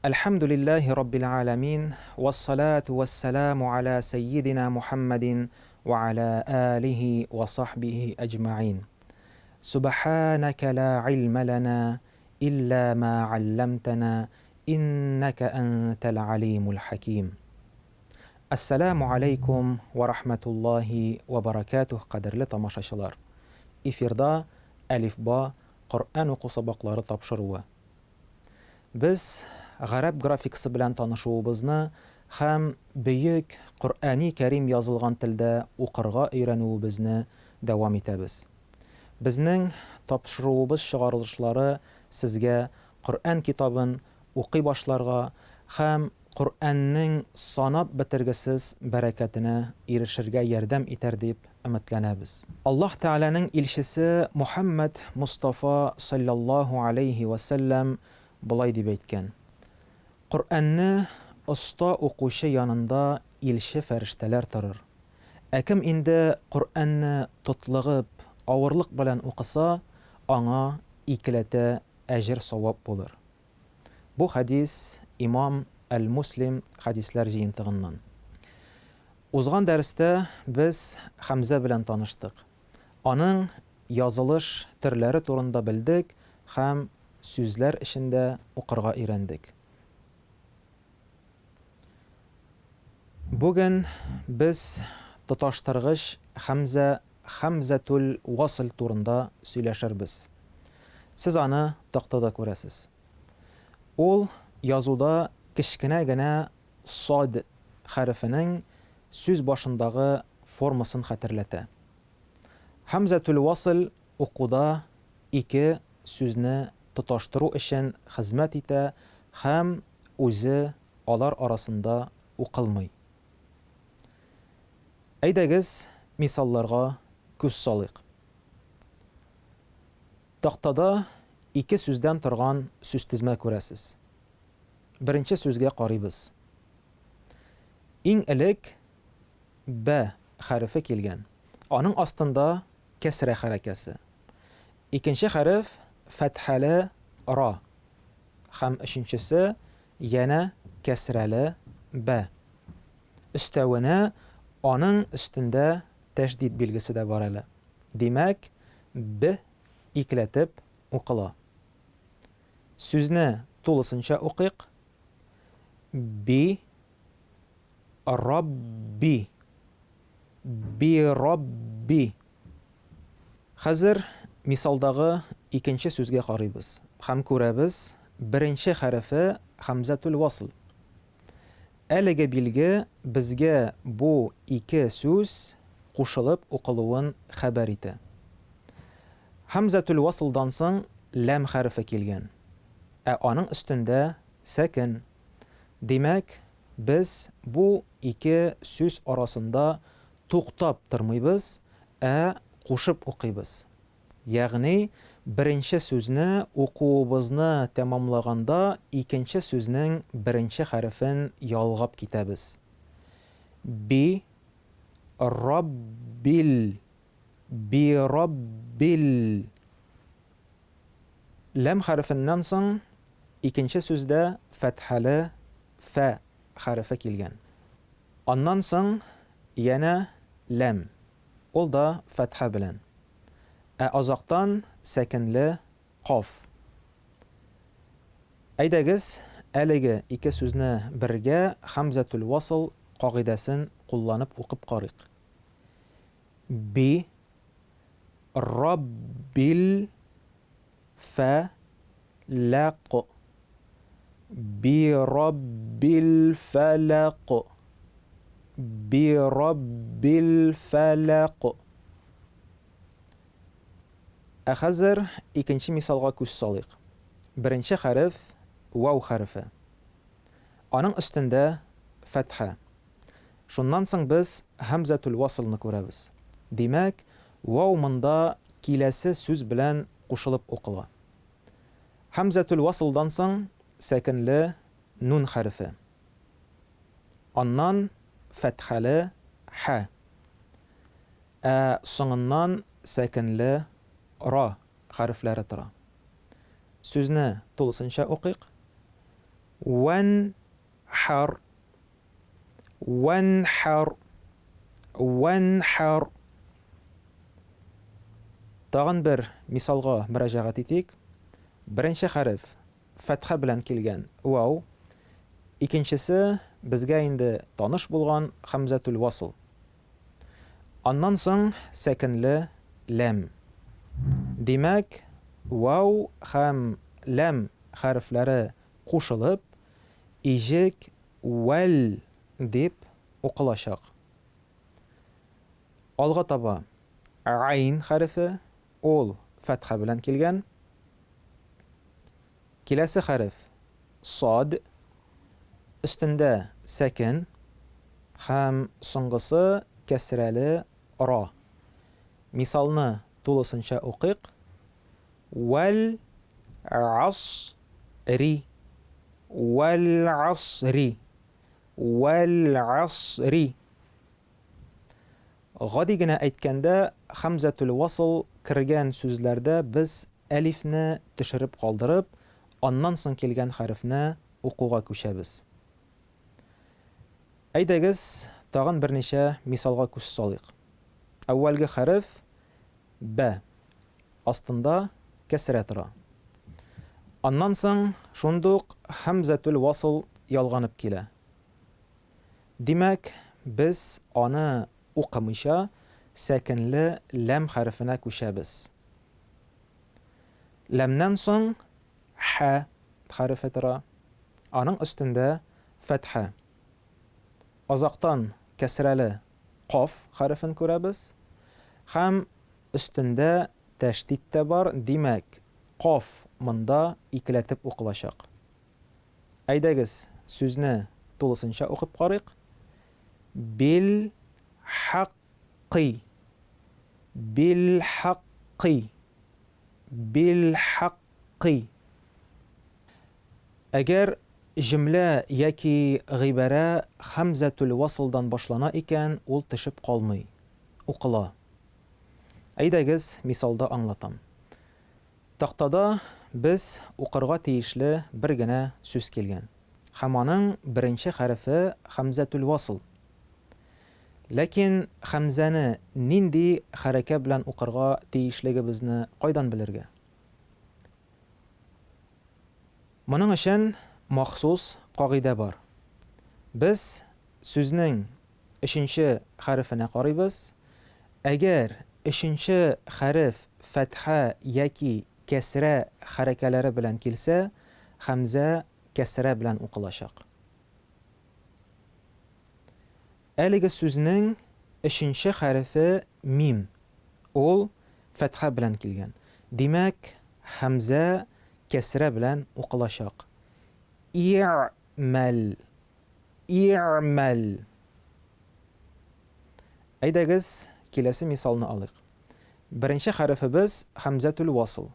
Әлхәмдүлилләһи раббил галәмин, вәссалату вәссәламу аля сәййидина Мухәммәдин вә аля алихи вә сахбихи әҗмәгыйн. Сүбхәнәкә ла гыйльмә ләнә илля ма галләмтәнә иннәкә әнтәл галимул хәким. Әссәламү аләйкүм вә рахмәтуллаһи вә бәрәкәтүһ, кадерле тамашачылар! Эфирда Әлифба Коръән уку сабаклары тапшыруы. Без гарәп графикасы белән танышуыбызны һәм бөек Коръәни Кәрим язылган телдә укырга өйрәнүебезне дәвам итәбез. Безнең тапшыруыбыз чыгарылышлары сезгә Коръән китабын укый башларга һәм Коръәннең санап бетергесез бәрәкәтенә ирешергә ярдәм итәр дип өметләнәбез. Аллаһ Тәгаләнең илчесе Мухәммәд Мостафа салләллаһу аләйһи вә сәлләм болай дип әйткән, Коръәнне оста укучы янында илче фәрештәләр торыр. Ә кем инде Коръәнне тотлыгып, авырлык белән укыса, аңа икеләтә әҗер-савап булыр. Бу хәдис имам Әл-Муслим хәдисләр җыентыгыннан. Узган дәрестә без хәмзә белән таныштык. Аның язылыш төрләре турында белдек һәм сүзләр эчендә укырга өйрәндек. Бүген без тоташтыргыч хәмзә хәмзәтүл васл турында сөйләшербез. Сез аны тактада күрәсез. Ул язуда кечкенә генә сад хәрефенең сүз башындагы формасын хәтерләтә. Һәмзәтүл васл укуда ике сүзне тоташтыру өчен хезмәт итә һәм үзе алар арасында укылмый. Әйдәгез, мисалларга күз салыйк. Тактада ике сүздән торган сүзтезмә күрәсез. Беренче сүзгә карыйбыз. Иң элек бә хәрефе килгән. Аның астында кәсрә хәрәкәсе. Икенче хәреф фәтхәле ра һәм өченчесе янә кәсрәле бә. Өстәвенә, аның өстендә тәшдид билгесе дә бар әле. Димәк, б икеләтеп укыла. Сүзне тулысынча укыйк, би, рабби, би-рабби. Хәзер мисалдагы икенче сүзгә карыйбыз һәм күрәбез, беренче хәрефе һәмзәтүл-васл. Әлеге билге безгә бу ике сүз кушылып укылуын хәбәр итә. Һәмзәтүл васылдан соң ләм хәрефе килгән, ә аның өстендә сәкен. Димәк, без бу ике сүз арасында туктап тормыйбыз, ә кушып укыйбыз. Ягъни, беренче сүзне укуыбызны тәмамлаганда икенче сүзнең беренче хәрефен ялгап китәбез. Би, раббил, би-раббил. Ләм хәрефеннән соң икенче сүздә фәтхәле фә хәрефе килгән. Аннан соң янә ләм. Ул да фәтхә белән. Ә азактан сәкенле каф. Әйдәгез, әлеге ике сүзне бергә һәмзәтүл васл кагыйдәсен кулланып укып карыйк. Би, раббил, фә, ләк. Би раббил фәләк. Би раббил фәләк. Ә хәзер икенче мисалга күз салыйк. Беренче хәреф вау хәрефе. Аның өстендә фәтхә. Шуннан соң без һәмзәтүл васылны күрәбез. Димәк, вау монда киләсе сүз белән кушылып укыла. Һәмзәтүл васылдан соң сәкенле нун хәрефе. Аннан фәтхәле хә. Ә соңыннан сәкенле ра хәрефләре тора. Сүзне тулысынча укыйк. Вәнхәр. Вәнхәр. Вәнхәр. Тагын бер мисалга мөрәҗәгать итик. Беренче хәреф фәтхә белән килгән вау. Икенчесе безгә инде таныш булган хәмзәтүл васл. Аннан соң сәкенле ләм. Димәк, вау һәм ләм хәрефләре кушылып, иҗек вәл дип укылачак. Алга таба гайн хәрефе, ул фәтхә белән килгән. Киләсе хәреф сад, өстендә сәкен һәм соңгысы кәсрәле ра. Мисалны тулысынча укыйк. Вәл ас ри. Вәл асри. Вәл асри. Гади генә әйткәндә, хәмзәтүл васл кергән сүзләрдә без әлифне төшереп калдырып, аннан соң килгән хәрефне укуга күчәбез. Әйдәгез, тагын берничә мисалга күз салыйк. Әүвәлге хәреф, бә, астында кәсрә тора. Аннан соң шундук һәмзәтүл васл ялганып килә. Димәк, без аны укымыйча, сәкенле ләм хәрефенә күчәбез. Ләмнән соң хә хәрефе тора, аның өстендә фәтхә. Азактан кәсрәле каф хәрефен күрәбез һәм өстендә тәшдид тә бар, димәк, каф монда икеләтеп укылачак. Әйдәгез, сүзне тулысынча укып карыйк. Бил хаккый. Бил хаккый. Бил хаккый. Әгәр җөмлә яки гыйбарә хәмзәтүл васылдан башлана икән, ул төшеп калмый, укыла. Әйдәгез, мисалда аңлатам. Тактада без укырга тиешле бер генә сүз килгән. Һәм аның беренче хәрефе хәмзәтүл васл. Ләкин хәмзәне нинди хәрәкә белән укырга тиешлегебезне кайдан белергә? Моның өчен махсус кагыйдә бар. Без сүзнең өченче хәрефенә карыйбыз. Әгәр өченче хәреф фәтхә яки кәсрә хәрәкәләре белән килсә, хәмзә кәсрә белән укылачак. Әлеге сүзнең өченче хәрефе мим, ул фәтхә белән килгән. Димәк, хәмзә кәсрә белән укылачак. И'мәл. И'мәл. Әйдәгез, киләсе мисалны алыйк. Беренче хәрефебез хәмзәтүл васл.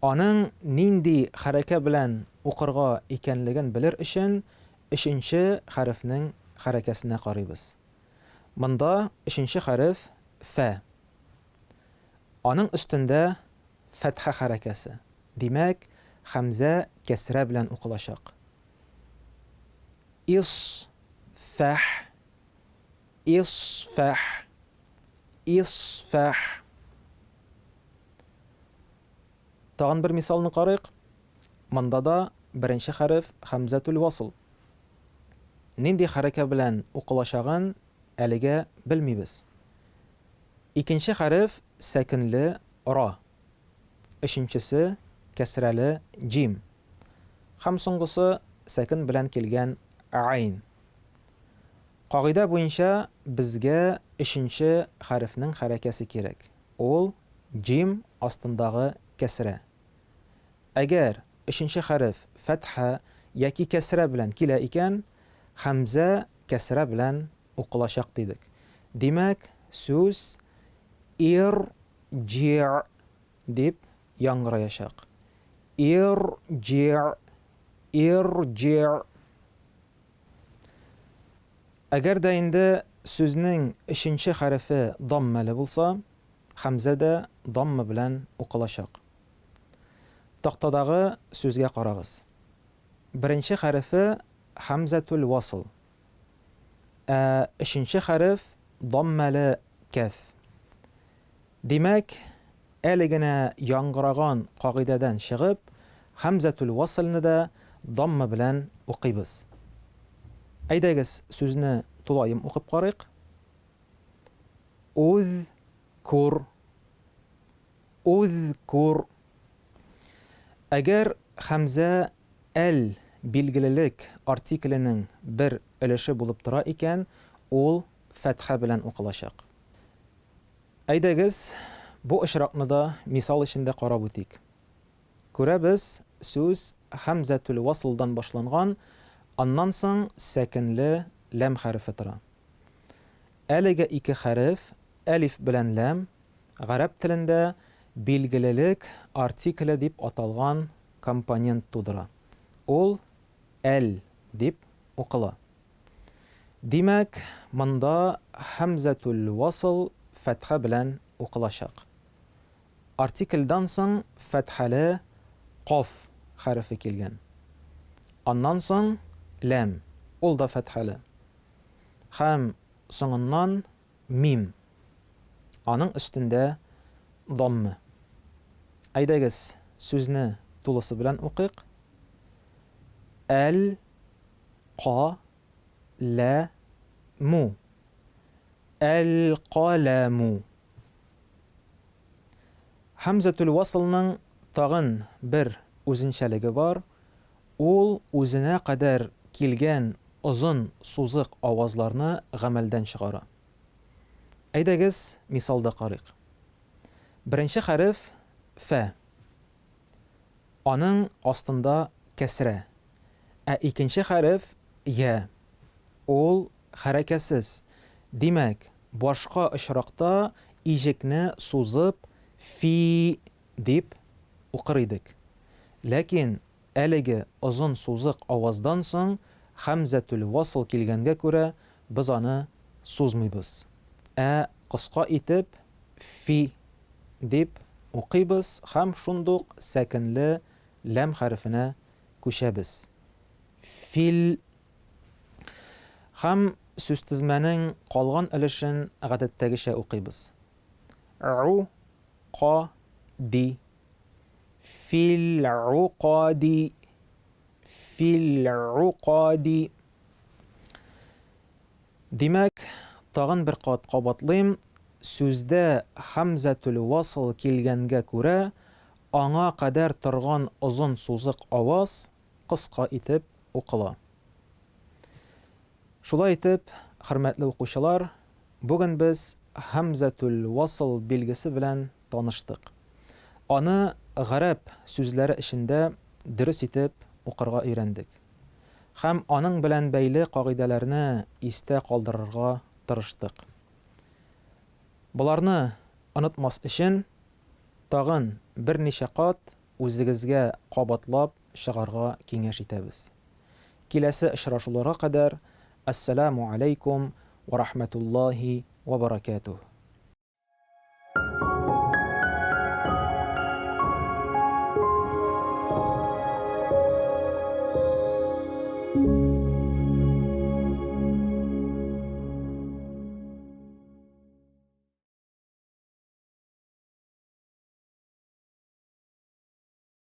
Аның нинди хәрәкә белән укырга икәнлеген белер өчен өченче хәрефнең хәрәкәсенә карыйбыз. Монда өченче хәреф фә. Аның өстендә фәтхә хәрәкәсе. Димәк, хәмзә кәсрә белән укылачак. Ис фәх, исфәх, исфәх. Тагын бер мисалны карыйк. Монда да беренче хәреф хәмзәтүл васл. Нинди хәрәкә белән укылачагын әлегә белмибез. Икенче хәреф сәкенле ра. Өченчесе кәсрәле җим. Һәм соңгысы сәкен белән килгән гайн. Кагыйдә буенча безгә өченче хәрефнең хәрәкәсе кирәк. Ул җим астындагы кәсрә. Әгәр өченче хәреф фәтхә яки кәсрә белән килә икән, хәмзә кәсрә белән укылачак дидек. Димәк, сүз ир-җи' дип яңгыраячак. Ир-җи', ир-җи'. Әгәр дә инде сүзнең өченче хәрефе даммәле булса, хәмзә дә дамма белән укылачак. Тактадагы сүзгә карагыз. беренче хәрефе һәмзәтүл васл. Ә өченче хәреф даммәле кәф. Димәк, әле генә яңгыраган кагыйдәдән чыгып, һәмзәтүл васлны да дамма белән укыйбыз. Әйдәгез, сүзне тулаем укып карыйк. Үз кур. Үз-кур. Әгәр хәмзә әл билгелелек артикленең бер өлеше булып тора икән, ул фәтхә белән укылачак. Әйдәгез, бу очракны да мисал эчендә карап үтик. Күрәбез, сүз һәмзәтүл васлдан башланган, аннан соң сәкенле ләм хәрефе тора. Әлеге ике хәреф, әлиф белән ләм, Гарәп телендә билгелелек артикле дип аталган компонент тудыра. Ул әл дип укыла. Димәк, монда һәмзәтүл васл фәтхә белән укылачак. Артикльдан соң фәтхәле каф хәрефе килгән. Аннан соң ләм, ул да фәтхәле. Һәм соңыннан Мим. Аның өстендә дамме. Әйдәгез, сүзне тулысы белән укыйк. Әл, ка, лә, му. Әл-каләму. Һәмзәтүл васылның тагын бер үзенчәлеге бар, ул үзенә кадәр килгән озын сузык авазларны гамәлдән чыгара. Әйдәгез, мисалда карыйк. Беренче хәреф, фә. Аның астында кәсрә. Ә икенче хәреф, я. Ул хәрәкәсез. Димәк, башка очракта иҗекне сузып фи дип укыр идек. Ләкин әлеге озын сузык аваздан соң һәмзәтүл васл килгәнгә күрә без аны сузмыйбыз, ә кыска итеп фи дип укыйбыз һәм шундук сәкенле ләм хәрефенә күчәбез. Фил. Һәм сүзтезмәнең калган өлешен гадәттәгечә укыйбыз. Гу ка ди. Фил гукади. Фил гукади. Димәк, тагын бер кат кабатлыйм, сүздә һәмзәтүл васл килгәнгә күрә, аңа кадәр торган озын сузык аваз кыска итеп укыла. Шулай итеп, хөрмәтле укучылар, бүген без һәмзәтүл васл билгесе белән таныштык. Аны гарәп сүзләре эчендә дөрес итеп укырга өйрәндек. Һәм аның белән бәйле кагыйдәләрне истә калдырырга тырыштык. Боларны онытмас өчен, тагын берничә кат үзегезгә кабатлап чыгарга киңәш итәбез. Киләсе очрашуларга кадәр, Әссәламү аләйкүм вә рахмәтуллаһи вә бәрәкәтүһ.